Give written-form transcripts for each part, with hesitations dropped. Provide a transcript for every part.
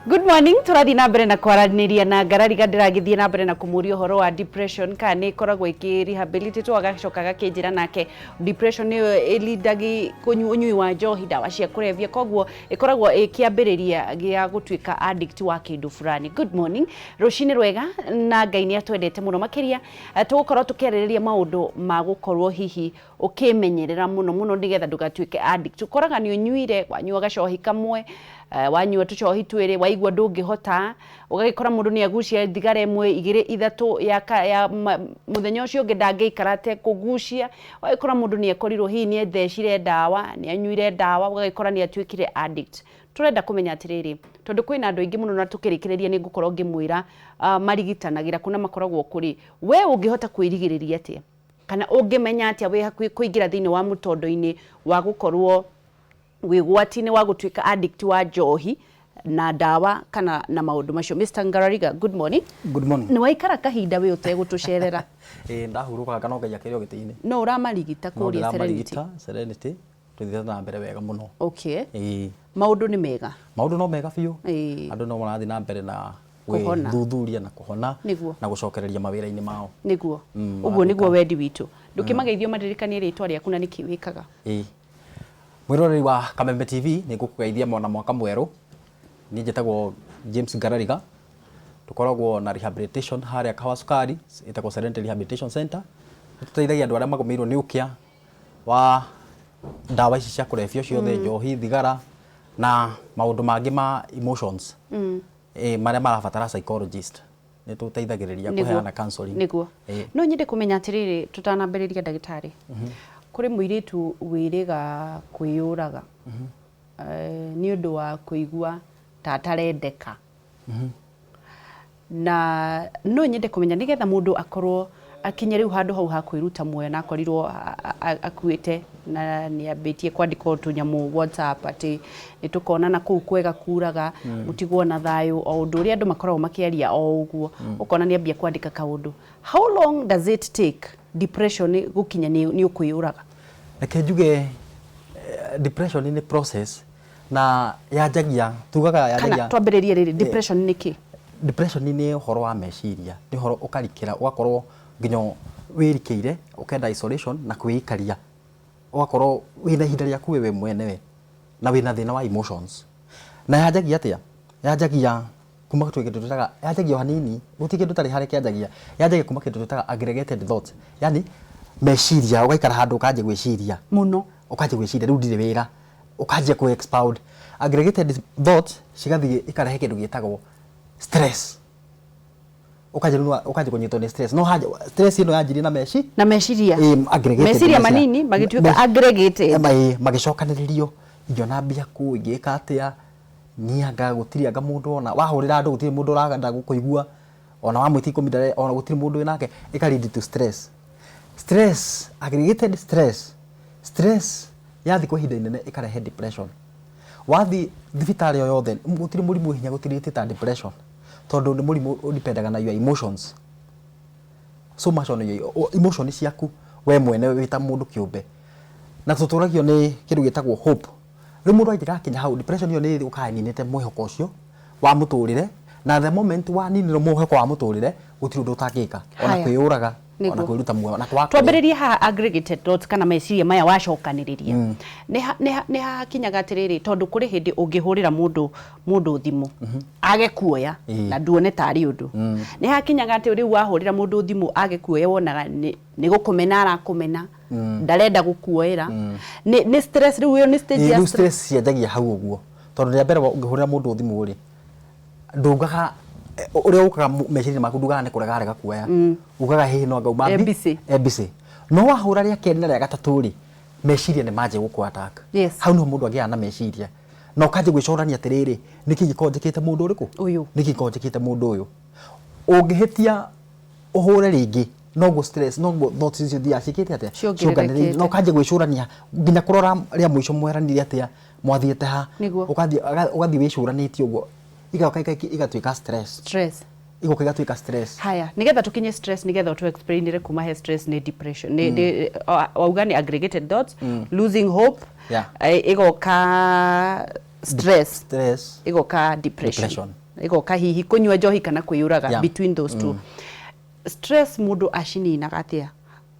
Good morning. Tũrathiĩ na mbere na kwaranĩria na Ngarariga. Ndĩragĩthiĩ na mbere na kũmũria ũhoro wa depression, kana nĩ ĩkoragwo ĩkĩ rehabilitate. Agacoka agakĩnjĩra nake depression nĩyo ĩlindagi ũnyui wa njohi, ndawa cia kũrebia, koguo ĩkoragwo ĩkĩambĩrĩria gĩa gũtuĩka addict wa kĩndũ fulani. Good morning, rũcinĩ rwega, na Ngai nĩ atwendete mũno makĩria. Tũgũkorwo tũkĩarĩrĩria maũndũ ma gũkorwo hihi ũkĩmenyerera mũno mũno nĩgetha ndũgatuĩke addict. Ũkoraga nĩ ũnyuire, wanyua gacohi kamwe, wanyua tũcohi twĩrĩ, waigua ndũngĩhota, ũgagĩkora mũndũ nĩ agucia thigara ĩmwe, igĩrĩ, ithatũ ya mũthenya ũcio ũngĩ ndangĩikara atekũgucia. Ũgagĩkora mũndũ nĩ akorirwo hihi nĩ athecire ndawa, nĩ anyuire ndawa, ũgagĩkora nĩ atuĩkire addict. Tũrenda kũmenya atĩrĩrĩ, tondũ kwĩna andũ aingĩ mũno, na tũkĩrĩkĩrĩria nĩ ngũkorwo ngĩmwĩra marigitanagĩra kũ na makoragwo kũrĩ. We ũngĩhota kwĩrigĩrĩria atĩa, kana ũngĩmenya atĩa wĩ hakuhĩ kũingĩra thĩinĩ wa mũtondo-inĩ wa gũkorwo wĩ ũgwati-inĩ wa gũtuĩka addict wa njohi na ndawa kana na maũndũ macio? Mr. Ngarariga, good morning. Good morning. Nĩ waikara kahinda wĩ ũtegũtũcerera. Ĩĩ, ndahurũkaga no Ngai akĩrĩ o gĩtĩ-inĩ. No ũramarigita No kũrĩa Serenity? Ndĩramarigita Serenity, tũthiĩte na mbere wega mũno. Okay. Maũndũ nĩ mega? Maũndũ no mega biũ. Andũ no marathiĩ na mbere na Kũhona. Gwĩthuthuria na kũhona na gũcokereria mawĩra-inĩ mao. Nĩguo. Ũguo nĩguo wendi witũ. Ndũkĩmageithio, maririkanie rĩtwa rĩaku na nĩkĩ wĩkaga. Ĩĩ. Mwĩroreri wa Kameme TV, nĩ ngũkũgeithia mwana mwaka mwerũ. Niĩ njĩtagwo James Ngarariga. Tũkoragwo na rehabilitation harĩa Kahawa Sukari, ĩtagwo Serenity Rehabilitation Center. Nĩ tũteithagia andũ arĩa magũmĩirwo nĩ ũkĩa wa ndawa ici cia kũrebia ciothe, njohi, thigara na maũndũ mangĩ ma emotions marĩa marabatara psychologist. Nĩ tũteithagĩrĩria kũheana counseling. Nĩguo. No nyende kũmenya atĩrĩrĩ, tũtanambĩrĩria, ndagĩtarĩ, kũrĩ mũirĩtu wĩrĩga kwĩyũraga nĩ ũndũ wa kũigua ta atarendeka, na no nyende kũmenya nĩgetha mũndũ akorwo akinye rĩu handũ hau ha kwĩruta muoyo na akorirwo akuĩte na nĩ ambĩtie kwandĩka tũnyamũ WhatsApp atĩ nĩ tũkonana kũu kwega kuraga, mũtigwo na thayũ, o ũndũ ũrĩa andũ makoragwo makĩaria o ũguo, ũkona nĩ ambia kwandĩka kaũndũ. How long does it take depression gũkinya nĩ ũkwĩyũraga? Reke njuge, depression nĩ process na yanjagia, tugaga Kana yanjagia twambĩrĩrie rĩrĩ, depression nĩ kĩ? Depression nĩ ũhoro wa meciria, nĩ ũhoro ũkarikĩra, ũgakorwo nginya wĩrikĩire, ũkenda isolation na kwĩikaria, ũgakorwo wĩna ihinda rĩaku wewe mwenewe na wĩna thĩna wa emotions. Na yanjagia atĩa? Yanjagia kuma twĩ kĩndũ twĩtaga, yanjagia o hanini, gũtirĩ kĩndũ ũtarĩ harĩa kĩanjagia. Yanjagia kuma kĩndũ twĩtaga aggregated thoughts, yani meciria, ũgaikara handũ ũkanjia gwĩciria mũno, ũkanjia gwĩciria rĩu ndirĩ wĩra, ũkanjia kũ expound. Aggregated thoughts cigathiĩ ikarehe kĩndũ gĩtagwo stress, ũkanjia rĩu ũkanjia kũnyitwo nĩ stress. No hanja stress ĩno yanjirie na meci Na meciria. Ĩĩ, aggregated Meciria manini magĩtuĩka aggregated. Ĩĩ, magĩcokanĩrĩrio, ingĩona mbia kũ, ingĩka atĩa, niĩ anga gũtirĩ anga mũndũ ona wahũrĩra andũ gũtirĩ mũndũ ũrenda gũkũigua, ona wamwĩtia 10 ona gũtirĩ mũndũ wĩnake, ĩka lead to stress. Stress, aggregated stress, stress yathiĩ kwa ihinda inene ĩkarehe depression. Wathiĩ thibitarĩ o yothe, gũtirĩ mũrimũ wĩ hinya gũtirĩte ta depression, tondũ nĩ mũrimũ ũdipendaga na your emotions so much, on your emotion ciaku we mwene wĩ ta mũndũ kĩũmbe, na tũtũragio nĩ kĩndũ gĩtagwo hope. Rĩu mũndũ angĩgakinya hau, depression ĩyo nĩ ĩũkaga ĩninĩte mwĩhoko ũcio wa mũtũrĩre, na the moment waninĩrwo mwĩhoko wa mũtũrĩre, gũtirĩ ũndũ ũtangĩka, ona Haya. kwĩyũraga, ona kwĩruta muoyo na kwaga kũrĩa. Twambĩrĩrie haha, aggregated thoughts kana meciria maya wacokanĩrĩria, nĩ hakinyaga atĩrĩrĩ, tondũ kũrĩ hĩndĩ ũngĩhũrĩra mũndũ thimũ age kuoya na nduone tarĩ ũndũ. Nĩ hakinyaga atĩ rĩu wahũrĩra mũndũ thimũ age kuoya, wonaga nĩ gũkũmena arakũmena, ndarenda gũkuoera, nĩ stress. Rĩu ĩyo nĩ stage ya Rĩu stress cianjagia hau ũguo, tondũ rĩa mbere ũngĩhũrĩra mũndũ thimũ rĩ, ndugaga ũrĩa ũkaga meciria maku, ndugaga nĩ kũrega arega kuoya, ugaga hihi no anga uma E busy. E busy. No wahũra rĩa kerĩ na rĩa gatatũ rĩ, meciria nĩ manjia gũkũ attack. Hau niho mũndũ agĩaga na meciria na ũkanjia gwĩcũrania atĩrĩrĩ, nĩkĩ ingĩkorwo njĩkĩte mũndũ ũrĩkũ Ũyũ. Nĩkĩ ingĩkorwo njĩkĩte mũndũ ũyũ? Ũngĩhĩtia ũhũre rĩngĩ, noguo stress, noguo thoughts icio thiaga ciĩkĩte atĩa? Ciongererekete. Na ũkanjia gwĩcũrania nginya kũrora rĩa mũico mweranire atĩa, mwathiĩte ha. Ũgathiĩ wĩcũranĩtie ũguo, igoka igatuĩka stress. Stress. Igoka igatuĩka stress. Haya, nigetha tukinye stress, nigetha utu explainire kuma he stress nĩ depression, nĩ wauga nĩ aggregated thoughts, losing hope, igoka Stress. Stress. Igoka depression. Depression. Igoka hihi kunyua njohi kana kwiyuraga. Between those two, stress mundu acininaga atia?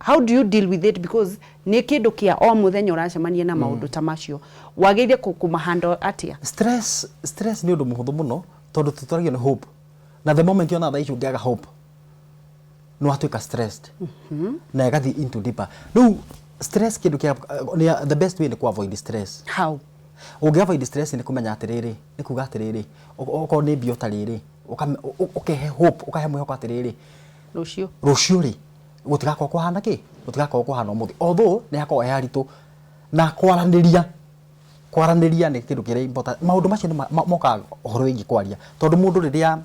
How do you deal with it? Because nĩ kĩndũ kĩa o mũthenya, ũracemania na maũndũ ta macio, wagĩrĩire kũmahandle atia? Stress nĩ ũndũ mũhũthũ mũno, tondũ tũtwaragio nĩ hope, na the moment yona thaa ici ũngĩaga hope, nĩ watuĩka stressed na ĩgathiĩ into deeper. Rĩu stress, kĩndũ kĩa the best way nĩ ku avoid stress. How? Ũngĩ avoid stress nĩ kũmenya atĩrĩrĩ, nĩ kuga atĩrĩrĩ, okorwo nĩ mbia ũtarĩ rĩ, ũkehe hope, ũkahe mwĩhoko atĩrĩrĩ, rũciũ. Rũciũ rĩ, gũtigakorwo kũhana kĩ, gũtigakorwo kũhana ũmũthĩ, although nĩ hakoragwo he haritũ. Na kwaranĩria nĩ kĩndũ kĩrĩa important. Maũndũ macio nĩ mokaga ũhoro wĩgiĩ kwaria, tondũ mũndũ rĩrĩa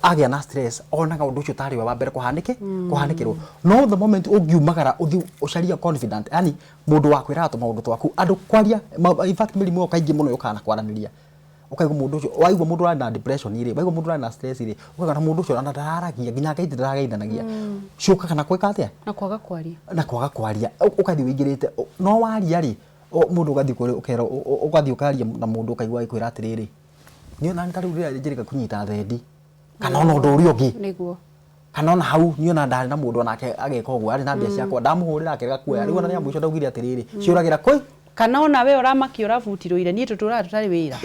agĩa na stress onaga ũndũ ũcio tarĩ we wa mbere kũhanĩkĩrwo. No the moment ũngiumagara ũthiĩ ũcarie confident, yani mũndũ wa kwĩraga tũmaũndũ twaku, andũ kwaria. In fact, mĩrimũ ĩyo kaingĩ mũno yũkaga na kwaranĩria. Ũkaigua mũndũ ũcio, waigua mũndũ ũrarĩ na depression rĩ, waigua mũndũ ũrarĩ na stress rĩ, ũkaigua na mũndũ ũcio ona ndararagia, nginya ngeithi ndarageithanagia. Ciũkaga na gwĩka atĩa? Na kwaga kwaria. Na kwaga kwaria. Ũgathiĩ ũingĩrĩte, no waria rĩ, mũndũ ũgathiĩ kũrĩ ũkerwo, ũgathiĩ ũkaria na mũndũ, ũkaigua agĩkwĩra atĩrĩrĩ, niĩ ona ta rĩu rĩrĩa njĩrĩga kũnyita thendi kana ona ũndũ ũrĩa ũngĩ. Kana ona hau niĩ ona ndarĩ na mũndũ onake agĩka ũguo, arĩ na mbia ciakwa, ndamũhũrĩra akĩrega kuoya. Rĩu ona rĩa mũico ndaugire atĩrĩrĩ, ciũragĩra kũi. Kana ona we ũramakia ũrabutirwo ira, niĩ tũtũraga tũtarĩ wĩra.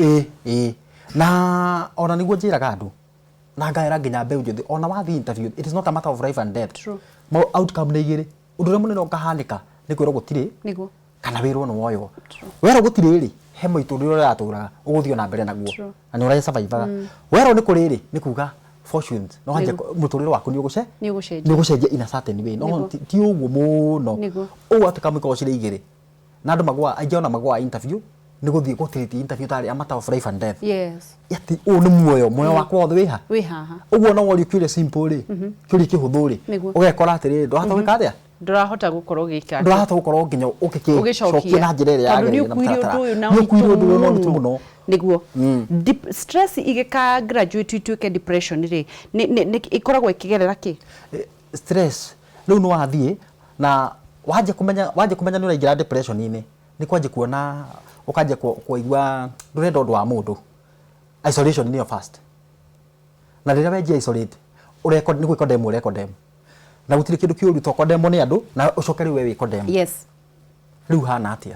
Ĩ na ona nĩguo njĩraga andũ na ngaera nginya mbeũ njĩthĩ, ona wathiĩ interview, it is not a matter of life and death. True. Outcome nĩ igĩrĩ. Ũndũ ũrĩa mũnene ũkahanĩka nĩ kwĩrwo gũtirĩ kana wĩrwo nĩ woywo. Werwo gũtirĩ rĩ, he mũitũrĩre ũrĩa ũratũraga ũgũthiĩ na mbere naguo na nĩ ũrasurvivaga. Werwo nĩ kũrĩ rĩ, nĩ kuga fortunes no wanjie mũtũrĩre waku nĩ ũgũce Nĩ ũgũcenjia. Nĩ ũgũcenjia in a certain way, no ti ũguo mũno. Ũguo atĩ kamũkorwo cirĩ igĩrĩ, na andũ magũaga aingĩ, ona magũaga interview nĩ gũthiĩ gũtiriti interview tarĩ a matter of life and death. Ati ũyũ nĩ muoyo wakwa wothe wĩha. Wĩ haha. Ũguo no worio kĩũria simple rĩ, kĩũria kĩhũthũ rĩ, ũgekora atĩrĩrĩ, ndũrahota gwĩka atĩa? Ndũrahota gũkorwo ũgĩka atĩa? Ndũrahota gũkorwo nginya ũgĩkĩcokia na njĩra ĩrĩa Tondũ nĩ yagĩrĩire na ũkuire mũtaratara. ũndũ ũyũ na Nĩ ũkuire ũndũ ũyũ na ũritũ mũno. Mũno. Nĩguo. Stress igĩka graduate ituĩke depression rĩ, ĩkoragwo ĩkĩgerera kĩ? Stress rĩu nĩ wathiĩ na wanjia kũmenya nĩ ũraingĩra depression-inĩ, nĩ kwanjia kuona, ũkanjia kũigua ndũrenda ũndũ wa mũndũ. Isolation nĩyo first, na rĩrĩa wenjia isolate, ũreko nĩ gwĩkondemwo, ũrekondemwo, na gũtirĩ kĩndũ kĩũru to kondemwo nĩ andũ na ũcoke rĩu we wĩkondemwo. Rĩu hana atĩa?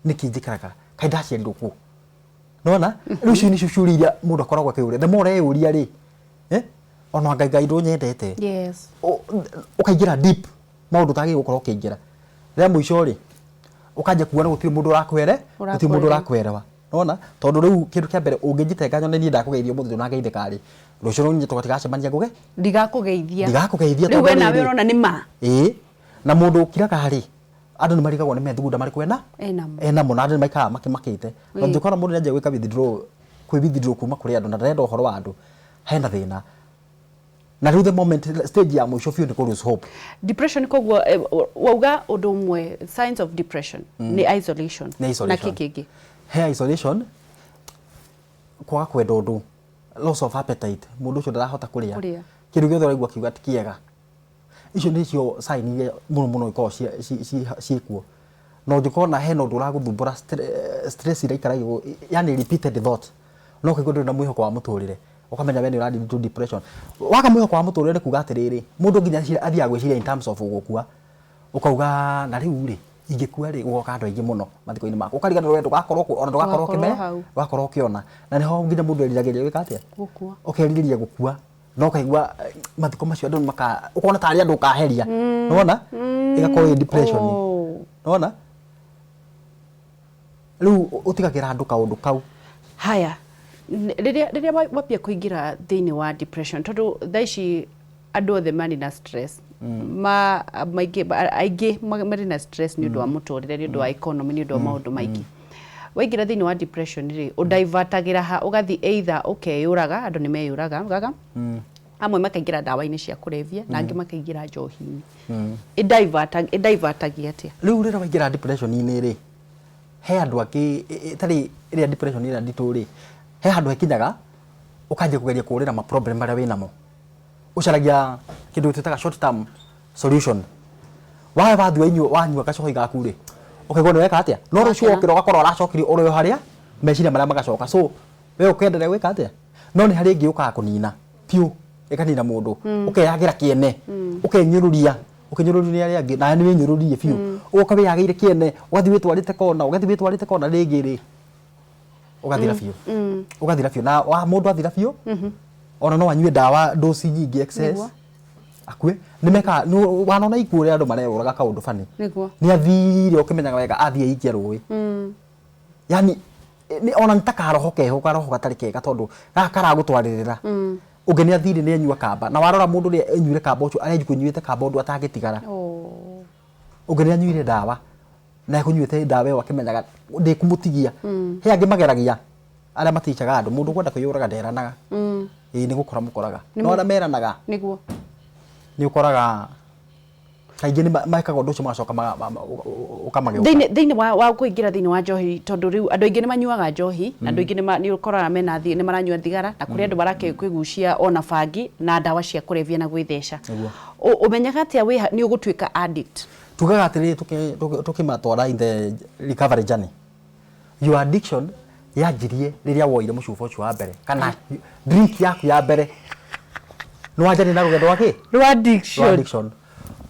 Nĩkĩ njĩkaraga kaĩ ndaciarirwo kũ? Nona rĩu icio nĩcio ciũria iria mũndũ akoragwo akĩũria. The more ũreyũria rĩ, ona Ngai ndũnyendete. Ũkaingĩra deep maũndũ ũtagĩrĩirwo gũkorwo ũkĩingĩra. Rĩa mũico rĩ, ũkanjia kuona gũtirĩ mũndũ ũrakwere, gũtirĩ mũndũ ũrakwerewa. Nona tondũ rĩu kĩndũ kĩa mbere ũngĩnjitenga, nyone niĩ ndakũgeithia ũmũthĩ, ndũnangeithĩka rĩ, rũciũ rũnyi tũtigacemania ngũge Ndigakũgeithia. Ndigakũgeithia. Rĩu Tondũ we nawe rĩrĩ, ũrona nĩ ma. Ĩĩ, na mũndũ ũkiraga rĩ, andũ nĩ marigagwo nĩ methugunda marĩkũ ena Enamo. Enamo, na andũ nĩ maikaraga makĩmakĩte. Na ũngĩkora mũndũ nĩanjia gwĩka withdraw, kwĩ withdraw kuma kũrĩ andũ na ndarenda ũhoro wa andũ, hena thĩna. Na rĩu the moment stage ya mũico biũ nĩ kũ lose hope. Depression koguo, wauga ũndũ ũmwe, signs of depression nĩ isolation. Nĩ isolation. Na kĩ kĩngĩ? He isolation, kwaga kwenda ũndũ, loss of appetite, mũndũ ũcio ndarahota kũrĩa. Kũrĩa. Kĩndũ gĩothe ũraigua akiuga ti kĩega. Icio nĩcio sign iria mũno mũno ikoragwo ciĩkuo. Na ũngĩkona hena ũndũ ũragũthumbũra, stress iraikara yani repeated thought, no ũkaigua ndũrĩ na mwĩhoko wa mũtũrĩre, ũkamenya we nĩ ũrathiĩ into depression. Waga mwĩhoko wa mũtũrĩre nĩ kuga atĩrĩrĩ, mũndũ nginya athiaga gwĩciria in terms of gũkua, ũkauga na rĩu rĩ, ingĩkua rĩ, gũgoka andũ aingĩ mũno mathiko-inĩ makwa, ũkariganĩrwo we ndũgakorwo kuo, ona ndũgakorwo Ndũgakorwo ũkĩme hau. Ndũgakorwo ũkĩona, na nĩho nginya mũndũ eriragĩria gwĩka atĩa? Gũkua. Ũkerirĩria gũkua na ũkaigua mathiko macio andũ maka ũkona tarĩ andũ ũkaheria. Nĩwona ĩgakorwo ĩ depression. Nĩwona rĩu ũtigagĩra andũ kaũndũ kau. Haya, rĩrĩa wambia kũingĩra thĩinĩ wa depression, tondũ thaa ici andũ othe marĩ na stress, ma maingĩ aingĩ marĩ na stress nĩ ũndũ wa mũtũrĩre, nĩ ũndũ wa economy, nĩ ũndũ wa maũndũ maingĩ. Waingĩra thĩinĩ wa depression rĩ, ũdaivatagĩra ha? Ũgathiĩ either ũkeyũraga, andũ nĩ meyũraga gaga, amwe makaingĩra ndawa-inĩ cia kũrebia na angĩ makaingĩra njohi-inĩ. Ĩdaivatagia atĩa? Rĩu rĩrĩa waingĩra depression-inĩ rĩ, he andũ angĩ ĩtarĩ ĩrĩa depression ĩrĩa nditũ rĩ, he handũ hekinyaga ũkanjia kũgeria kũrĩra ma problem marĩa wĩnamo, ũcaragia kĩndũ twĩtaga short term solution. Wawe wathiĩ wanyua, wanyua gacohi gaku rĩ, ũkaigua nĩ weka atĩa, no rũciũ Wakena. wokĩra ũgakorwo ũracokirie oro harĩa Meciria marĩa magacoka, so we ũkenderea gwĩka atĩa? No nĩ harĩ ĩngĩ yũkaga kũnina biũ, ĩkanina mũndũ, ũkeyagĩra kĩene, ũkenyũrũria, ũkĩnyũrũrio nĩ arĩa angĩ, nawe nĩ wĩnyũrũririe biũ, ũgoka wĩyagĩire kĩene, ũgathiĩ wĩtwarĩte kona, ũgathiĩ wĩtwarĩte kona, rĩngĩ rĩ ũgathira biũ, ũgathira biũ. Na wa mũndũ athira biũ, ona no anyue ndawa dose nyingĩ, excess, akue. Nĩ mekaga wanona ikuũ ũrĩa andũ mareyũraga kaũndũ bani. Nĩ athire ũkĩmenyaga wega athiĩ aikia rũĩ. Yani ona nĩ ta karoho keho, karoho gatarĩ kega, tondũ gaka karagũtwarĩrĩra. Ũngĩ nĩ athire nĩ anyua kamba, na warora mũndũ ũrĩa enyuire kamba ũcio arekũnyuĩte kamba ũndũ atangĩtigara. Ũngĩ nĩ anyuire ndawa na ekũnyuĩte ndawa ĩyo akĩmenyaga ndĩkũmũtigia. He angĩ mageragia, arĩa maticaga andũ, mũndũ ũkwenda kwĩyũraga nderanaga. Ĩĩ, nĩ gũkora mũkoraga, no arĩa meranaga, nĩ ũkoraga kaingĩ nĩ mekaga ũndũ ũcio, magacoka ũkamageuka. Thĩinĩ wa kũingĩra thĩinĩ wa njohi, tondũ rĩu andũ aingĩ nĩ manyuaga njohi, na andũ aingĩ nĩ ũkoraga mena nĩ maranyua thigara, na kũrĩ andũ marakĩgucia ona bangi na ndawa cia kũrebia na gwĩtheca. Ũmenyaga atĩa wĩ nĩ ũgũtuĩka addict? Tugaga atĩrĩrĩ, tũkĩmatwara in the recovery journey, your addiction yanjirie rĩrĩa woire mũcuba ũcio wa mbere kana drink yaku ya mbere, nĩ wanjania na rũgendo rwa kĩ? Rwa Rwa addiction. Addiction.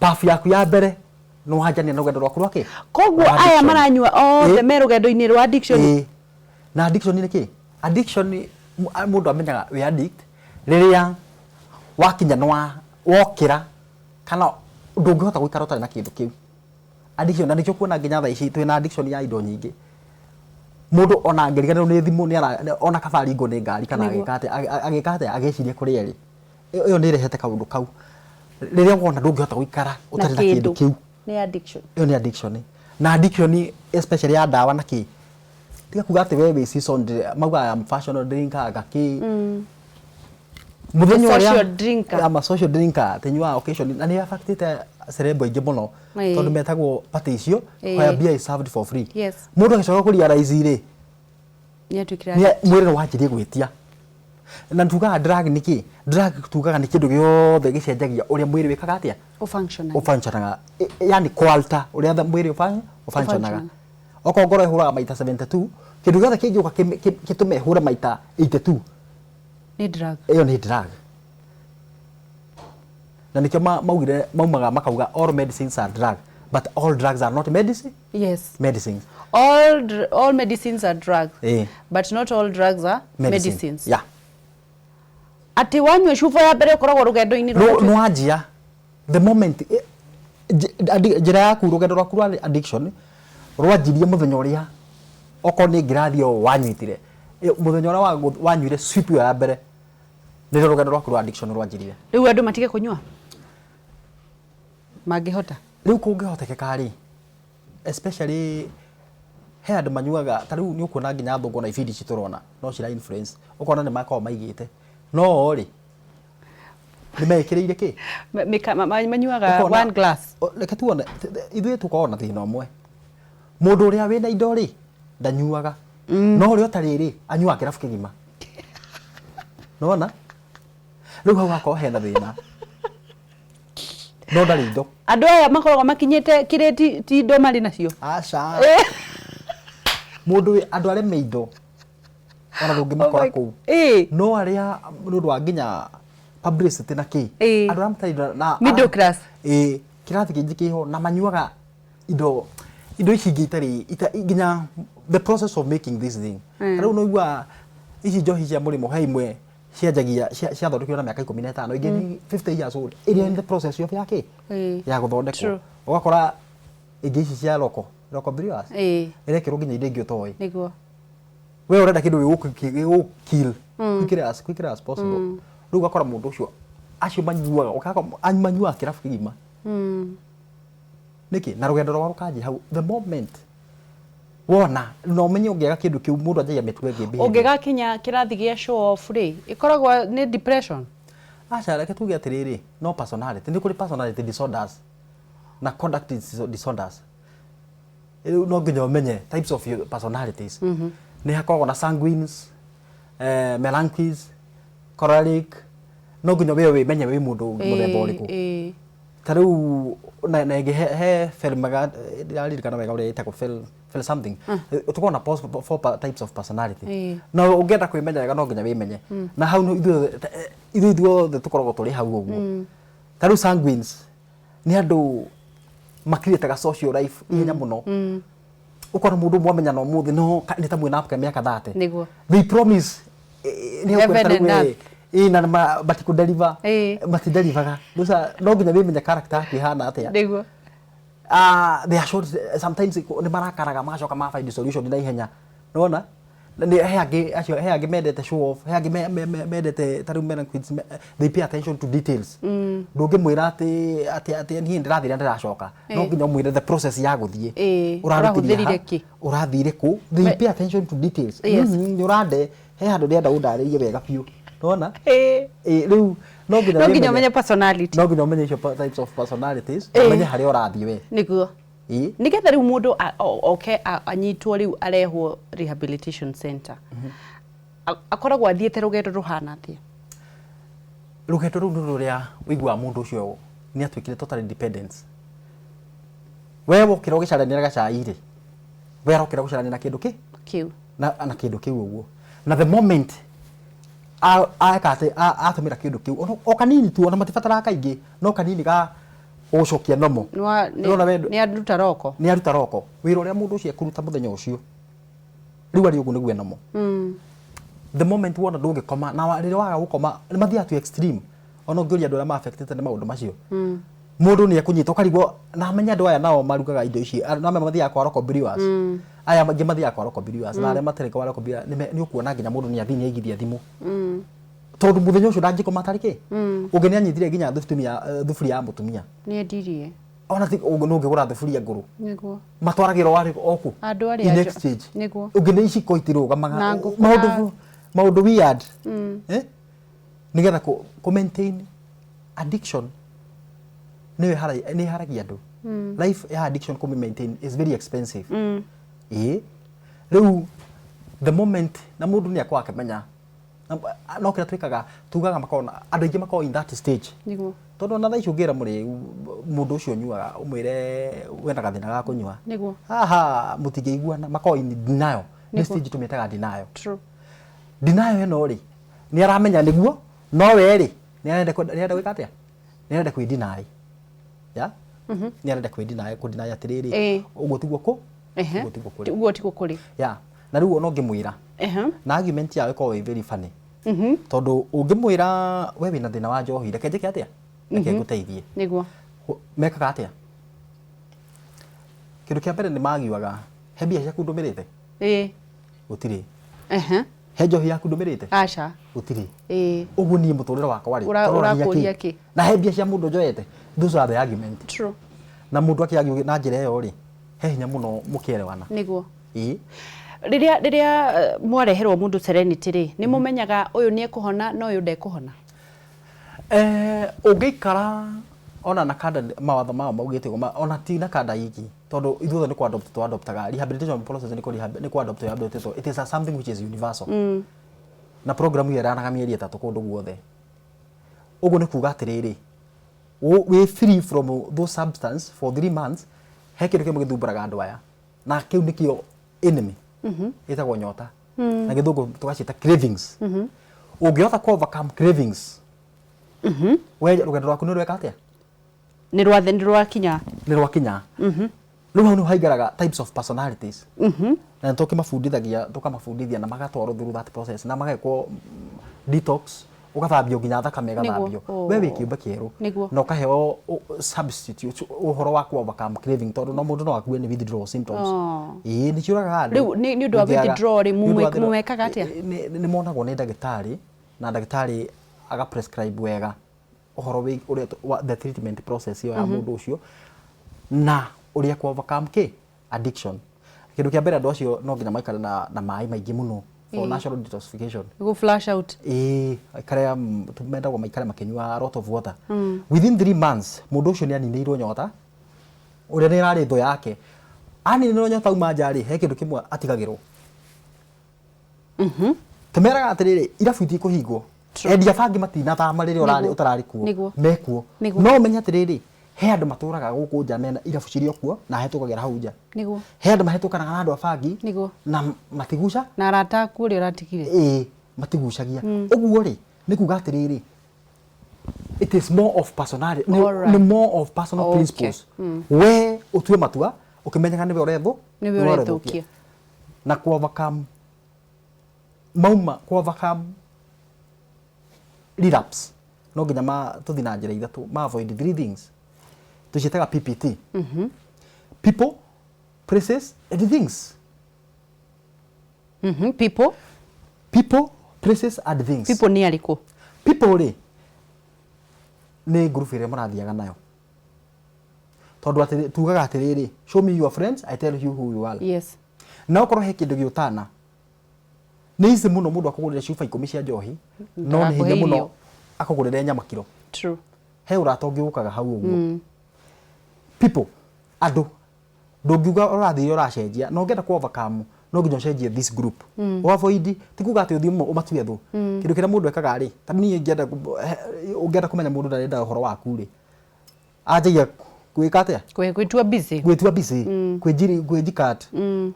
Puff yaku ya mbere, nĩ wanjania na rũgendo rwaku rwa kĩ? Koguo Rwa aya addiction. maranyua othe me rũgendo-inĩ rwa addiction. Ĩĩ. Na addiction nĩ kĩ? Addiction mũndũ amenyaga wĩ addict rĩrĩa wakinya nĩ wa wokĩra kana ndũngĩhota gũikara ũtarĩ na kĩndũ kĩu. Addiction, na nĩkĩo kuona nginya thaa ici twĩna addiction ya indo nyingĩ. Mũndũ ona angĩriganĩrwo nĩ thimũ nĩ ara ona kaba aringwo nĩ ngari kana agĩka atĩa, agĩka atĩa, agĩciria kũrĩa ĩrĩ. Ĩyo nĩ ĩrehete kaũndũ kau. Rĩrĩa wona ndũngĩhota gũikara ũtarĩ na kĩndũ kĩu, nĩ addiction. Ĩyo nĩ addiction. Na addiction especially ya ndawa na kĩ, tiga kuga atĩ we wĩ seasoned, maugaga "I am fashion drinker" anga kĩ mũthenya A ũrĩa social drinker. I'm a social drinker, atĩ nyuaga occasion, na nĩ affectĩte celeb aingĩ mũno, tondũ metagwo party icio where beer is served for free. Mũndũ agĩcoka kũ realize rĩ, nĩ atuĩkire mwĩrĩ nĩ wanjirie gwĩtia. Na tugaga drug nĩ kĩ? Drug tugaga nĩ kĩndũ gĩothe gĩcenjagia ũrĩa mwĩrĩ wĩkaga atĩa? Ũfunctionaga. Ũfunctionaga, yani kũ-alter ũrĩa mwĩrĩ ũfunctionaga. Okorwo ngoro ĩhũraga maita 72, kĩndũ gĩothe kĩngĩũka gĩtũme ĩhũre maita 82, nĩ drug. Ĩyo nĩ drug. Na nĩkĩo maugire, maumaga makauga all medicines are drug, but all drugs are not medicine. Medicines. All medicines are drugs, but not all drugs are medicine. Medicines. Atĩ wanyua cuba ya mbere ũkoragwo rũgendo-inĩ rwa No, nĩwanjia the moment njĩra yaku, rũgendo rwaku rwa addiction rwanjirie mũthenya ũrĩa, okorwo nĩ ngirathi ĩyo wanyuitire, mũthenya ũrĩa wanyuire sip ĩyo ya mbere, nĩrĩo rũgendo rwaku rwa addiction rwanjirie. Rĩu andũ matige kũnyua mangĩhota? Rĩu kũngĩhotekeka rĩ, especially he andũ manyuaga, ta rĩu nĩ ũkuona nginya athũngũ na ibindi ici tũrona no cira influence, ũkona nĩ makoragwo maigĩte, no rĩ nĩ mekĩrĩire kĩ? Manyuaga Ũkona- one glass. Reke tuone, ithuĩ tũkoragwo na thĩna ũmwe, mũndũ ũrĩa wĩna indo rĩ ndanyuaga, no ũrĩa ũtarĩ rĩ anyuaga kĩrabu kĩgima. Nĩwona rĩu hau hakorwo hena thĩna, no ndarĩ indo. Andũ aya makoragwo makinyĩte kĩrĩti, ti indo marĩ nacio. Aca, mũndũ andũ arĩa me indo ona ndũngĩmakora Oh my- kũu, no arĩa nĩ ũndũ wa nginya publicity na kĩ, andũ arĩa matarĩ indo na Middle class. Ĩĩ, kĩrathi kĩngĩ kĩho na manyuaga indo ici ingĩ itarĩ nginya the process of making this thing. Ta rĩu nĩũiguaga ici njohi cia mũrĩmo, he imwe cianjagia ciathondekirwo na mĩaka 15, ingĩ nĩ 50 years old, ĩrĩa in the process of ya kĩ, ya gũthondekwo. Ũgakora ingĩ ici cia local brewers ĩrekĩrwo nginya indo ingĩ ũtoĩ. We ũrenda kĩndũ gĩgũkill quickly as possible. Rĩu ũgakora mũndũ ũcio, acio manyuaga, ũgakora manyuaga kĩrabu kĩgima. Nĩkĩ? Na rũgendo rwao rũkanjia hau, the moment wona na ũmenye ũngĩaga kĩndũ kĩu, mũndũ anjagia mĩtugo ĩngĩ, behavior. Ũngĩgakinya kĩrathi gĩa show off rĩ, ĩkoragwo nĩ depression? Aca, reke tuge atĩrĩrĩ, no personality, nĩ kũrĩ personality disorders na conduct disorders. Rĩu no nginya ũmenye types of your personalities. Nĩ hakoragwo na sanguines, melancholies, choleric. No nginya we wĩmenye wĩ mũndũ mũthemba ũrĩkũ. Ta rĩu na ĩngĩ he Felmaga, ndĩraririkana wega ũrĩa ĩtagwo, Fel something. Tũkoragwo na four types of personality. Na ũngĩenda kwĩmenya wega no nginya wĩmenye, na hau no ithuĩ ithuothe tũkoragwo tũrĩ hau ũguo. Ta rĩu sanguines nĩ andũ makirĩtaga social life ihenya mũno. Ũkona mũndũ mwamenyana ũmũthĩ no nĩ ta mwĩna mĩaka 30. They promise nĩ Heaven ũkwenda and rĩu, earth. Na matikũdeliver. Matidelivaga. No nginya wĩmenye character yaku ĩhana atĩa. Ah, they are short sometimes, nĩ marakaraga magacoka ma find solution na ihenya, nĩwona? Na nĩ he angĩ acio, he angĩ mendete show off, he angĩ mendete, ta rĩu melancholies, they pay attention to details. Ndũngĩmwĩra atĩ niĩ ndĩrathiĩ na ndĩracoka, no nginya ũmwĩre the process ya gũthiĩ. Ũrarutithia Ũrahũthĩrire ha, kĩ? Ũrathire kũ. They pay attention to details. Nĩ ũrande he handũ ndĩrenda ũndarĩrie wega biũ, nĩwona? Rĩu no nginya No nginya wĩmenye. ũmenye personality. No nginya ũmenye icio types of personalities, ũmenye harĩa ũrathiĩ we. Nĩgetha rĩu mũndũ oke anyitwo rĩu arehwo rehabilitation center, akoragwo athiĩte rũgendo rũhana atĩa? Rũgendo rũu nĩ rũrĩa ũiguaga mũndũ ũcio nĩ atuĩkire totally dependent. We wokĩra ũgĩcarania na gacai rĩ, we arokĩra gũcarania na kĩndũ kĩ Kĩu. Na kĩndũ kĩu ũguo, na the moment eka atĩ atũmĩra kĩndũ kĩu o kanini tu, ona matibataraga kaingĩ, no kanini ga gũcokia nomo. Nĩwona we Nĩ aruta roko. Nĩ aruta roko. Wĩra ũrĩa mũndũ ũcio ekũruta mũthenya ũcio rĩu arĩ ũguo nĩguo enomo. The moment wona ndũngĩkoma na rĩrĩa waga gũkoma nĩ mathiaga to extreme. Ona ũngĩũria andũ arĩa ma affected nĩ maũndũ macio, mũndũ nĩ ekũnyita ũkarigwo na amenye andũ aya nao marugaga indo ici, na amwe mathiaga kwa local brewers, aya angĩ mathiaga kwa local brewers, na arĩa matarĩ kwa local brewers nĩ ũkuona nginya mũndũ nĩ athiĩ nĩ aigithia thimũ tondũ mũthenya ũcio ndangĩkoma atarĩ kĩ. Ũngĩ nĩ anyitire nginya thuburia ya mũtumia. Nĩ endirie. Ona ti nĩ ũngĩgũra thuburia ngũrũ. Matwaragĩrwo arĩ o kũ? Andũ arĩa In exchange. Ũngĩ nĩ iciko itirũgamaga. Na ngũkũ. Maũndũ weird, eh? Nĩgetha kũ maintain addiction nĩyo nĩ ĩharagia andũ. Life ya addiction kũ maintain is very expensive. Ĩĩ, rĩu the moment na mũndũ nĩ akorwo akĩmenya no kĩrĩa twĩkaga tugaga makoragwo na andũ aingĩ makoragwo in that stage, tondũ ona thaa ici ũngĩra mũrĩu mũndũ ũcio ũnyuaga ũmwĩre wena gathĩna ga kũnyua, haha mũtingĩiguana, makoragwo in denial. Nĩ stage tũmĩtaga denial. Denial ĩno rĩ, nĩ aramenya nĩguo, no we rĩ nĩ arenda gwĩka atĩa? Nĩ arenda kwĩ deny ya nĩ arenda kwĩ deny, kũ deny atĩrĩrĩ, ũguo tiguo kũ ũguo tiguo kũrĩ. Ũguo tiguo kũrĩ. Ya, na rĩu ona ũngĩmwĩra na argument yao ĩkoragwo ĩ very funny, tondũ ũngĩmwĩra we wĩna thĩna wa njohi, reke njĩke atĩa, reke ngũteithie. Mekaga atĩa? Kĩndũ kĩa mbere nĩ magiuaga, he mbia ciaku ndũmĩrĩte? Gũtirĩ. He njohi yaku ndũmĩrĩte? Aca. Gũtirĩ. Ũguo niĩ mũtũrĩre wakwa rĩ, tũrorania ũrakũria kĩ? Kĩ? Na he mbia cia mũndũ njoete? Those are the argument. Na mũndũ akĩargue na njĩra ĩyo rĩ, he hinya mũno mũkĩerewana. Rĩrĩa mwareherwo mũndũ Serenity rĩ, nĩ mũmenyaga ũyũ nĩ ekũhona na ũyũ ndekũhona? Ũngĩikara ona na kanda mawatho mao maugĩte ũguo, ona ti na kanda iki, tondũ ithuothe nĩ kũ-adopt tũ-adoptaga rehabilitation process, nĩ kũ-adopt ĩ-adoptĩtwo. It is a something which is universal, na program ĩyo ĩranaga mĩeri 3 kũndũ guothe. Ũguo nĩ kuga atĩrĩrĩ, wĩ free from those substance for 3 months. He kĩndũ kĩmwe gĩthumbũraga andũ aya, na kĩu nĩkĩo enemy ĩtagwo nyota, na gĩthũngũ tũgaciĩta cravings. Ũngĩhota ku overcome cravings, we rũgendo rwaku nĩ rweka atĩa? Nĩ rwakinya. Nĩ rwakinya. Rĩu hau nĩho haingĩraga types of personalities, na nĩ tũkĩmabundithagia, tũkamabundithia na magatwarwo through that process na magekwo detox, ũgathambio nginya thakame ĩgathambio. We wĩ kĩũmbe kĩerũ. Na ũkaheo substitute ũhoro wa ku overcome craving, tondũ no mũndũ no akue nĩ withdrawal symptoms. Ĩĩ, nĩ ciũragaga andũ. Rĩu nĩ ũndũ wa withdrawal rĩ, Nĩ ũndũ wa mũmekaga atĩa? Nĩ monagwo nĩ ndagĩtarĩ, na ndagĩtarĩ aga prescribe wega ũhoro wĩ ũrĩa wa the treatment process ĩyo ya mũndũ ũcio na ũrĩa ku overcome kĩ addiction. Kĩndũ kĩa mbere, andũ acio no nginya maikare na maĩ maingĩ mũno for natural detoxification. Go flush out. Ĩĩ, aikare, mendagwo maikare makĩnyua a lot of water. Within 3 months mũndũ ũcio nĩ aninĩirwo nyota ũrĩa nĩ ĩrarĩ thũ yake. Aninĩrwo nyota auma nja rĩ, he kĩndũ kĩmwe atigagĩrwo. Tũmeraga atĩrĩrĩ, irabu itikũhingwo, endia bangi matinathama rĩrĩa ũrarĩ ũtararĩ kuo, mekuo. No ũmenye atĩrĩrĩ, He andũ matũraga gũkũ nja mena irabu cirĩ o kuo na hetũkagĩra hau nja. He andũ mahetũkanaga na andũ a bangi na matiguca. Na arata aku ũrĩa ũratigire. Ĩĩ, matigucagia. Ũguo rĩ, nĩ kuga atĩrĩrĩ, it is more of personality, nĩ nĩ more of personal principles. We ũtue matua ũkĩmenyaga nĩwe ũrethũ Nĩwe ũrethũkia. Na ku overcome mauma ku overcome relapse no nginya ma tũthi na njĩra ithatũ, ma avoid three things tũciĩtaga PPT: people, places and things. People. People, places and things. People nĩ arĩkũ? People rĩ, nĩ group ĩrĩa mũrathiaga nayo, tondũ atĩrĩ, tugaga atĩrĩrĩ, "Show me your friends, I tell you who you are." Na okorwo he kĩndũ gĩũtana, nĩ easy mũno mũndũ akũgũrĩre cuba 10 cia njohi, no nĩ hinya Ndagakũhe mũno irio. akũgũrĩre nyama kiro. He ũrata ũngĩ ũkaga hau ũguo. People, andũ, ndũngiuga ũrathiĩ ũracenjia na ũngĩenda ku overcome, no nginya ũcenjie this group, mm. Avoid ti kuga atĩ ũthiĩ ũmatue thũ. Kĩndũ kĩrĩa mũndũ ekaga rĩ, ta niĩ ingĩenda ũngĩenda kũmenya mũndũ ndarenda ũhoro waku rĩ, anjagia gwĩka atĩa? Gwĩtua busy. Gwĩtua busy, kwĩnjiri kwĩnjikat,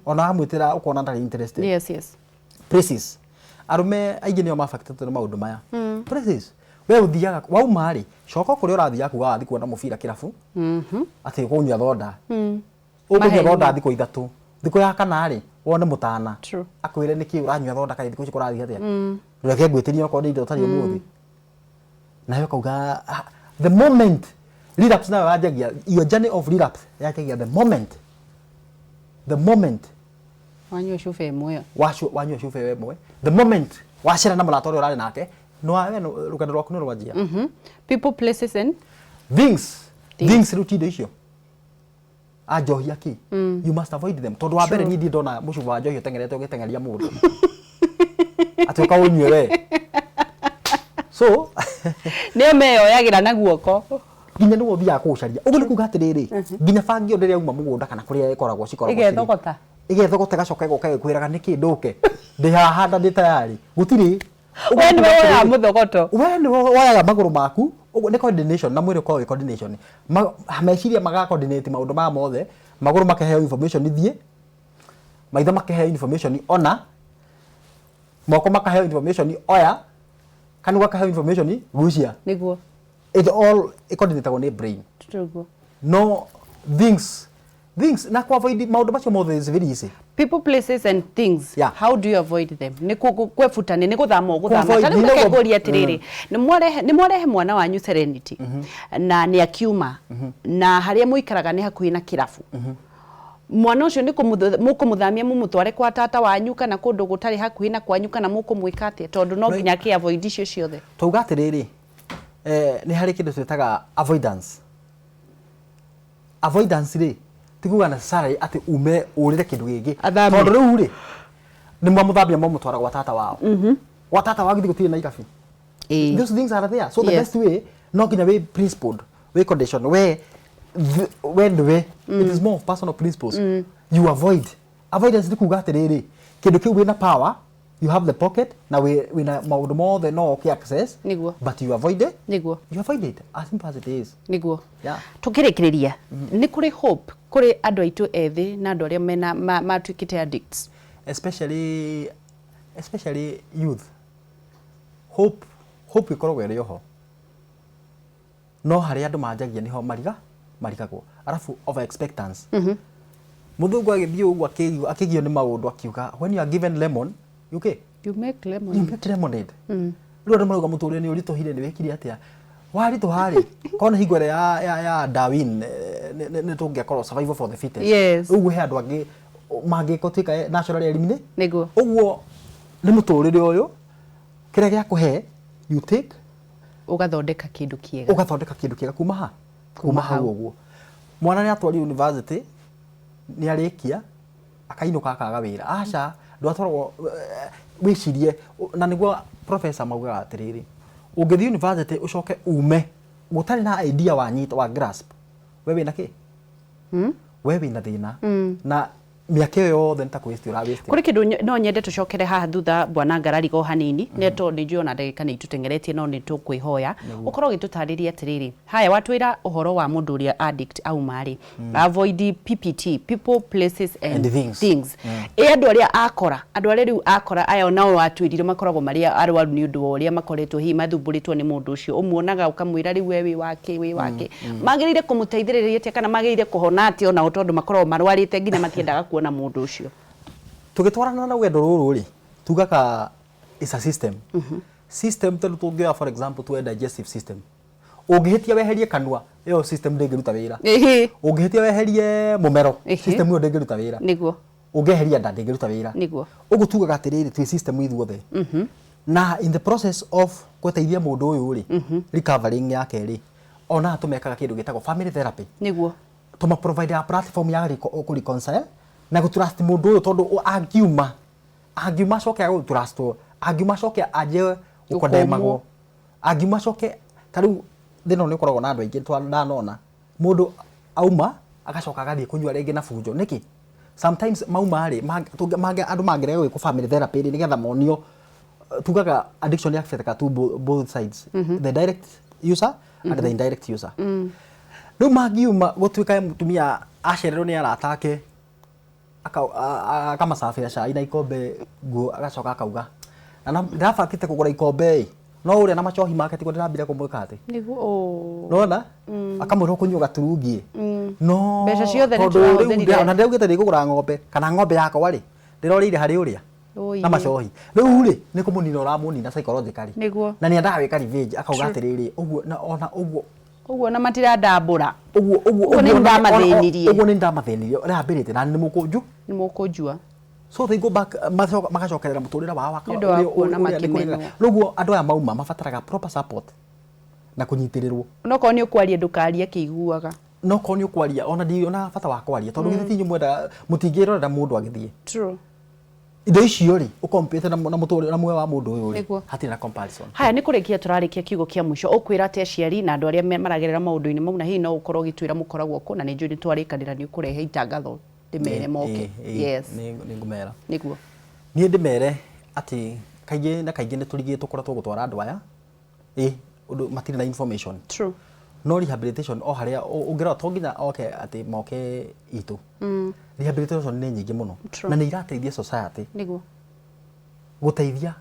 ona wamwĩtĩra ũkona ndarĩ interested. Places, arũme aingĩ nĩo mabakĩtĩtwo nĩ maũndũ maya. Places, we ũthiaga wauma rĩ, coka kũrĩa ũrathiaga kuga wathiĩ kuona mũbira kĩrabu, atĩ ũkũnyua thonda, ũkũnyua Maheni. thonda thikũ 3, thikũ ya kana rĩ, wone mũtana akwĩre nĩkĩ ũranyua thonda, kaĩ thikũ ici kũrathiĩ atĩa, reke ngwĩtĩrie okorwo nĩ indo ũtarĩ ũmũthĩ, nawe ũkauga, ah, the moment relapse nayo yanjagia, your journey of relapse yanjagia the moment Wanyua cuba ĩmwe ĩyo. Wanyua cuba ĩyo ĩmwe, the moment wacera na mũrata ũrĩa ũrarĩ nake, no we rũgendo rwaku nĩ rwanjia. People, places and Things. Things. Things rĩu ti indo icio a njohi akĩ, you must avoid them, tondũ wa mbere niĩ ndirĩ ndona mũcuba wa njohi ũteng'erete ũgĩteng'eria mũndũ atĩ ũka ũnyue we, so Nĩo meyoyagĩra na guoko. Nginya nĩwe ũthiaga kũũcaria. Ũguo nĩ kuga atĩrĩrĩ, nginya bangi ĩyo rĩrĩa yauma mũgũnda kana kũrĩa ĩkoragwo cikoragwo cirĩ, Ĩgethogota. Ĩgethogota, ĩgacoka ĩgoka ĩgĩkwĩraga nĩkĩ ndũke, ndĩ haha na ndĩ tayari, gũtirĩ. Ũguo We nĩ nĩwe kuga woyaga atĩrĩrĩ, mũthogoto. We nĩwe woyaga magũrũ maku. Ũguo nĩ coordination, na mwĩrĩ ũkoragwo wĩ coordination. Meciria maga coordinate maũndũ maya mothe, magũrũ makaheo information thiĩ, maitho makaheo information ona, moko makaheo information oya, kanua gakaheo information gucia. It all ĩcoordinatagwo nĩ brain. No things na ku avoid maũndũ macio mothe is very easy. People, places and things. How do you avoid them? Nĩ kwebutania, nĩ gũthama ũgũthama? Ku-avoid, Ta rĩu nĩ reke nĩguo- ngũrie atĩrĩrĩ, nĩ mwarehe mwana wanyu Serenity na nĩ akiuma, na harĩa mũikaraga nĩ hakuhĩ na kĩrabu, mwana ũcio nĩ mũkũmũthamia mũmũtware kwa tata wanyu kana kũndũ gũtarĩ hakuhĩ na kwanyu, kana mũkũmwĩka atĩa, tondũ no nginya akĩ avoid icio ciothe? Twauga atĩrĩrĩ, nĩ harĩ kĩndũ twĩtaga avoidance. Avoidance rĩ, ti kuga necessarily atĩ ume ũrĩre kĩndũ gĩkĩ. Athame. Tondũ rĩu rĩ, nĩ mwamũthambia, mwamũtwara gwa tata wao, gwa tata wao githĩ gũtirĩ na irabi? Those things are there, so the best way, no nginya wĩ principled, wĩ condition, we nĩwe, it is more of personal principles. You avoid. Avoidance nĩ kuga atĩrĩrĩ, kĩndũ kĩu wĩna power, you have the pocket na wĩna maũndũ mothe no ũkĩ access, but you avoid it. You avoid it, as simple as it is. Tukĩrĩkĩrĩria, nĩ kũrĩ hope kũrĩ andũ aitũ ethĩ na andũ arĩa mena matuĩkĩte addicts? Especially youth, hope ĩkoragwo ĩrĩ oho, no harĩa andũ manjagia nĩho marigagwo, arabu over expectance. Mũthũngũ agĩthiĩ ũguo akĩgio nĩ maũndũ, akiuga, "When you are given lemon, you okay, You make lemon. You make lemonade." Rĩu andũ marauga mũtũrĩre nĩ ũritũhire, nĩ wĩkire atĩa, waritũha rĩ, korwo nĩ hingo ĩrĩa ya Darwin, nĩ tũngĩakorwo survival for the fittest. Ũguo he andũ angĩ mangĩtuĩka naturally eliminate. Ũguo nĩ mũtũrĩre ũyũ, kĩrĩa gĩakũhe, you take. Ũgathondeka kĩndũ kĩega. Ũgathondeka kĩndũ kĩega kuma ha kuma hau. Hau. Ũguo mwana nĩ atwario university, nĩ arĩkia, akainũka akaga wĩra. Aca, ndwatwarwo wĩcirie, na nĩguo professor maugaga atĩrĩrĩ, ũngĩthiĩ university ũcoke ume gũtarĩ na idea wanyita wa grasp, we wĩna kĩ, we wĩna thĩna na Mĩaka ĩyo yothe nĩ ta kũ waste ũra waste. Kũrĩ kĩndũ no nyende tũcokere haha thutha, Bwana Ngarariga, o hanini, nĩ tondũ nĩ njũĩ ona ndagĩka nĩ itũteng'eretie, no nĩ tũkwĩhoya ũkorwo ũgĩtũtarĩria atĩrĩrĩ. Haya, watwĩra ũhoro wa mũndũ ũrĩa addict auma rĩ, avoid PPT, people, places and, and things. Things. Ĩ andũ arĩa akora, andũ arĩa rĩu akora aya nao watwĩrire makoragwo marĩ arwaru nĩ ũndũ wa ũrĩa makoretwo hihi mathumbũrĩtwo nĩ mũndũ ũcio, ũmuonaga ũkamwĩra rĩu we wĩ wake, wĩ wake, magĩrĩire kũmũteithĩrĩria atĩa kana magĩrĩire kũhona atĩa onao, tondũ makoragwo marwarĩte nginya matiendaga kuona mũndũ ũcio? Tũgĩtwarana na rũgendo rũrũ rĩ, tugaga is a system, system tondũ tũngĩoya, for example, tuoe digestive system, ũngĩhĩtia weherie kanua, ĩyo system ndĩngĩruta wĩra. Ũngĩhĩtia weherie mũmero, system ĩyo ndĩngĩruta wĩra. Ũngĩeheria nda, ndĩngĩruta wĩra. Ũguo tugaga atĩrĩrĩ, twĩ system ithuothe, na in the process of gũteithia mũndũ ũyũ rĩ, recovering yake rĩ, ona tũmekaga kĩndũ gĩtagwo family therapy. Tũma provide a platform ya kũ reconcile na gũ trust mũndũ ũyũ, tondũ angiuma acoke agũ trustwo, angiuma acoke anjie gũkondemagwo, angiuma acoke ta rĩu thĩna ũyũ nĩ ũkoragwo na andũ aingĩ ndanona mũndũ auma agacoka agathiĩ kũnyua rĩngĩ na bunjo. Nĩkĩ? Sometimes mauma rĩ, andũ mangĩrega gwĩkwo family therapy rĩ, nĩgetha monio, tugaga addiction affectaga tu both sides, the direct user and the indirect user. Rĩu mangiuma gũtuĩka mũtumia acererwo nĩ arata ake, akamacabĩra cai na ikombe nguo, agacoka akauga na ndĩrabangĩte kũgũra ikombe ĩ, no ũrĩa na macohi make tiguo ndĩrambire kũmwĩka atĩ. Nona akamwĩra ũkũnyua gaturungi no Mbeca ciothe nĩ tondũ rĩu tũrahũthĩrire. Ona ndĩraugĩte ndĩkũgũra ng'ombe, kana ng'ombe yakwa rĩ, ndĩrorĩire harĩ ũrĩa Ũiye. Na macohi rĩu rĩ, nĩ kũmũnina ũramũnina psychologically. Na nĩ endaga gwĩka revenge, akauga atĩrĩrĩ, ũguo na ona ũguo Ũguo na matirandambũra. Ũguo ũguo. Ũguo nĩ ndamathĩnirie. Ũguo nĩ ndamathĩnirie rehabilitate na nĩ mũkũnju. Nĩ mũkũnjua. So they go back, magacokerera mũtũrĩre wao wa Nĩ ũndũ wa kuona ũrĩa nĩ makĩmenwo. Rĩu ũguo andũ aya mauma mabataraga proper support na kũnyitĩrĩrwo. Onokorwo nĩ ũkwaria, ndũkarie akĩiguaga. No korwo nĩ ũkwaria, ona ndionaga bata wa kwaria, tondũ githĩ ti inyuĩ mwendaga mũtingĩrorera mũndũ agĩthiĩ? True. Indo icio rĩ, ũkompete na mũtũrĩre na muoyo wa mũndũ ũyũ rĩ, hatirĩ na comparison. Haya, nĩ kũrĩkia tũrarĩkia, kiugo kĩa mũico ũkwĩra atĩ aciari na andũ arĩa maragerera maũndũ-inĩ mau, na hihi no ũkorwo ũgĩtwĩra mũkoragwo kũ, na nĩ njũĩ nĩ twarĩkanĩra nĩ ũkũrehe itangatho ndĩmere moke. Yes. Nĩ ngũmera. Niĩ ndĩmere atĩ kaingĩ na kaingĩ nĩ tũrigĩtwo tũkoretwo gũtwara andũ aya ĩ ũndũ matirĩ na information. No rehabilitation o harĩa ũngĩrora to nginya oke atĩ moke itũ. Rehabilitation nĩ nyingĩ mũno. Na nĩ irateithia society gũteithia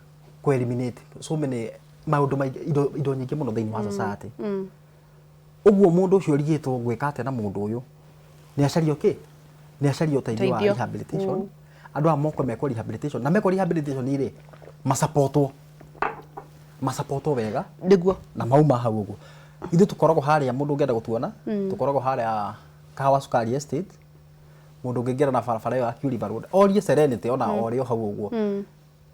kũ eliminate so many maũndũ maingĩ, indo nyingĩ mũno thĩinĩ wa society. Ũguo mũndũ ũcio ũrigĩtwo gwĩka atĩa na mũndũ ũyũ, nĩ acario kĩ, nĩ acario ũteithio wa Ũteithio. rehabilitation. Andũ aya moke mekwo rehabilitation, na mekwo rehabilitation rĩ, masapotwo wega. Na mauma hau ũguo, ithuĩ tũkoragwo harĩa, mũndũ ũngĩenda gũtuona, tũkoragwo harĩa Kahawa Sukari Estate. Mũndũ ũngĩingĩra na barabara ĩyo ya Kiu River Road, orie Serenity, ona orio hau ũguo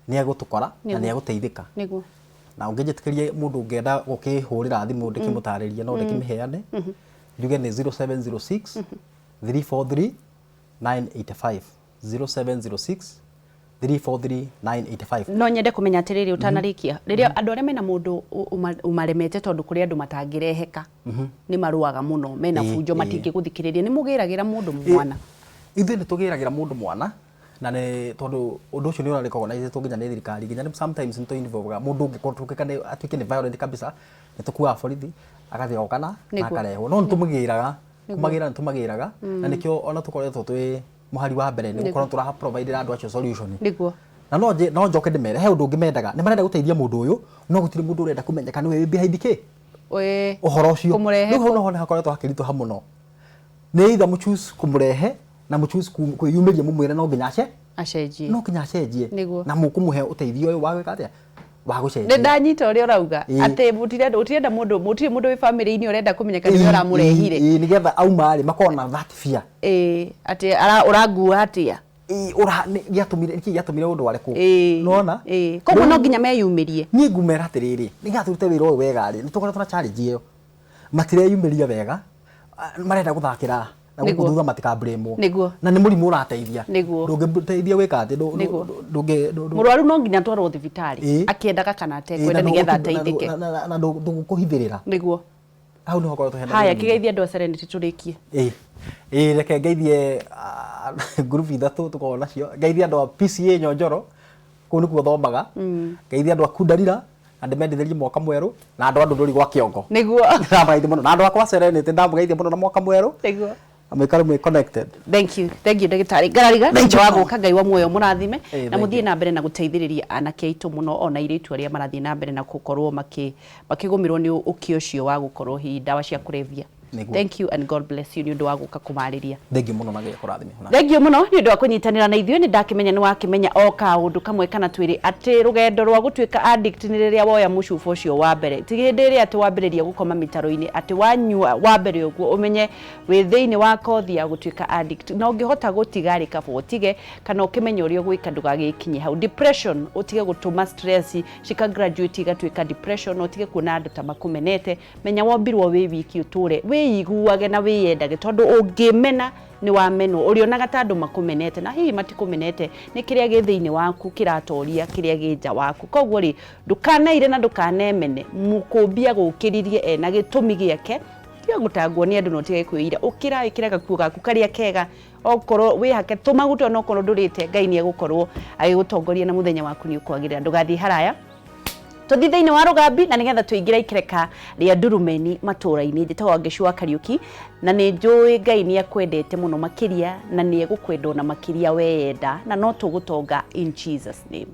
nĩ egũtũkora na nĩ egũteithĩka. Na ũngĩnjĩtĩkĩria, mũndũ ũngĩenda gũkĩhũrĩra thimũ ndĩkĩmũtarĩrie, no ndĩkĩmĩheane, njuge nĩ 0706 343 985, 0706 343 985. No nyende kũmenya atĩrĩrĩ, ũtanarĩkia, rĩrĩa andũ arĩa mena mũndũ ũmaremete, tondũ kũrĩ andũ matangĩreheka, nĩ marũaga mũno, mena bunjo, matingĩgũthikĩrĩria, nĩ mũgĩragĩra mũndũ mwana? Ithuĩ nĩ tũgĩragĩra mũndũ mwana, na nĩ tondũ ũndũ ũcio nĩ ũrarecognizĩtwo nginya nĩ thirikari, nginya sometimes nĩ tũ-involve mũndũ ũngĩkorwo tũngĩka nĩ atuĩke nĩ violent kabisa, nĩ tũkuaga borithi agathiĩ agoka na akarehwo, no nĩ tũmũgĩraga, kũmagĩra nĩ tũmagĩraga, na nĩkĩo ona tũkoretwo twĩ mũhari wa mbere nĩ gũkorwo tũra provide andũ acio solution. Na no njoke ndĩmere he ũndũ ũngĩ mendaga, nĩ marenda gũteithia mũndũ ũyũ, no gũtirĩ mũndũ ũrenda kũmenyeka nĩwe wĩ behind kĩ ũhoro ũcio. Kũmũrehe. Rĩu hau noho nĩ hakoretwo hakĩritũha mũno, nĩ either mũchoose kũmũrehe na mũchoose kwĩyumĩria mũmwĩre no nginya ace acenjie. No nginya acenjie. Na mũkũmũhe ũteithio ũyũ wa gwĩka atĩa, wa gũcenjia. Nĩ ndanyita ũrĩa ũrauga, atĩ mũtirenda mũndũ, mũtirĩ mũndũ wĩ famĩlĩ-inĩ ũrenda kũmenyeka nĩwe ũramũrehire. Ĩĩ, nĩgetha auma rĩ, makorwo na that fear. Ĩĩ, atĩ ũrangua atĩa. Ĩĩ, ũra gĩatũmire nĩkĩ, gĩatũmire ũndũ warĩ kũ? Nĩwona? Ĩĩ, koguo no nginya meyumĩrie. Niĩ ngũmera atĩrĩrĩ, nĩgetha tũrute wĩra ũyũ wega rĩ, nĩ tũkoretwo na challenge ĩyo, matireyumĩria wega, marenda gũthakĩra na gũkũ thutha matikablamwo. Na nĩ mũrimũ ũrateithia. Ndũngĩteithia gwĩka atĩ Mũrwaru no nginya atwarwo thibitarĩ, akĩendaga kana atekwenda, nĩgetha ateithĩke. Na ndũgũkũhithĩrĩra. Hau nĩho korwo tũhena. Haya, kĩgeithie andũ a Serenity tũrĩkie. Ĩĩ ĩĩ, reke ngeithie ngurubu ithatũ tũkoragwo nacio. Ngeithie andũ a PCA Nyonjoro, kũu nĩkuo thomaga. Ngeithie andũ a Kundarira na ndĩmendithĩrie mwaka mwerũ, na andũ a Ndũndũri gwa Kĩongo. Ndĩramũgeithia mũno, na andũ akwa a Serenity ndamũgeithia mũno na mwaka mwerũ. Na mũikare mwĩ connected. Thank you, thank you ndagĩtarĩ Ngarariga nĩ ũndũ wa gũka. Ngai wa muoyo mũrathime na Thank mũthiĩ you. na mbere na gũteithĩrĩria anake aitũ mũno ona airĩtu arĩa marathiĩ na mbere na gũkorwo makĩgũmĩrwo nĩ ũkĩ ũcio wa gũkorwo hihi ndawa cia kũrebia. Thank you and God bless you nĩ ũndũ wa gũka kũmarĩria. Thank you mũno na Ngai akũrathime. Thank you mũno nĩ ũndũ wa kũnyitanĩra na ithuĩ. Nĩ ndakĩmenya nĩ wakĩmenya o kaũndũ kamwe kana twĩrĩ atĩ rũgendo rwa gũtuĩka addict nĩ rĩrĩa woya mũcuba ũcio wa mbere, ti hĩndĩ ĩrĩa atĩ wambĩrĩria gũkoma mĩtaro-inĩ, atĩ wanyua wa mbere ũguo ũmenye wĩ thĩinĩ wa kothi ya gũtuĩka addict. Na ũngĩhota gũtiga rĩ, kaba ũtige, kana ũkĩmenye ũrĩa ũgwĩka ndũgagĩkinye hau. Depression, ũtige gũtũma stress cika graduate igatuĩka depression, ũtige kuona andũ ta makũmenete. Menya wombirwo wĩ wiki, ũtũre wĩiguage na wĩyendage, tondũ ũngĩmena nĩ wamenwo. Ũrĩonaga ta andũ makũmenete na hihi matikũmenete, nĩ kĩrĩa gĩ thĩinĩ waku kĩratoria kĩrĩa gĩ nja waku. Koguo rĩ, ndũkanaire na ndũkanemene. Mũkũmbi agũkĩririe ena gĩtũmi gĩake. Tiga gũtangwo nĩ andũ na ũtige kwĩira. Ũkĩra wĩkĩre gakuo gaku karĩa kega, okorwo wĩhake tũmaguta onokorwo ndũrĩte, Ngai nĩ egũkorwo agĩgũtongoria na mũthenya waku nĩ ũkwagĩrĩra. Ndũgathiĩ haraya, tũthiĩ thĩinĩ wa rũgambi na nĩgetha tũingĩre ikereka rĩa ndurumeni matũũra-inĩ. Njĩtagwo Wangeci wa Kariũki na nĩ njũĩ Ngai nĩ akwendete mũno makĩria na nĩ egũkwenda ona makĩria weyenda, na no tũgũtonga in Jesus name.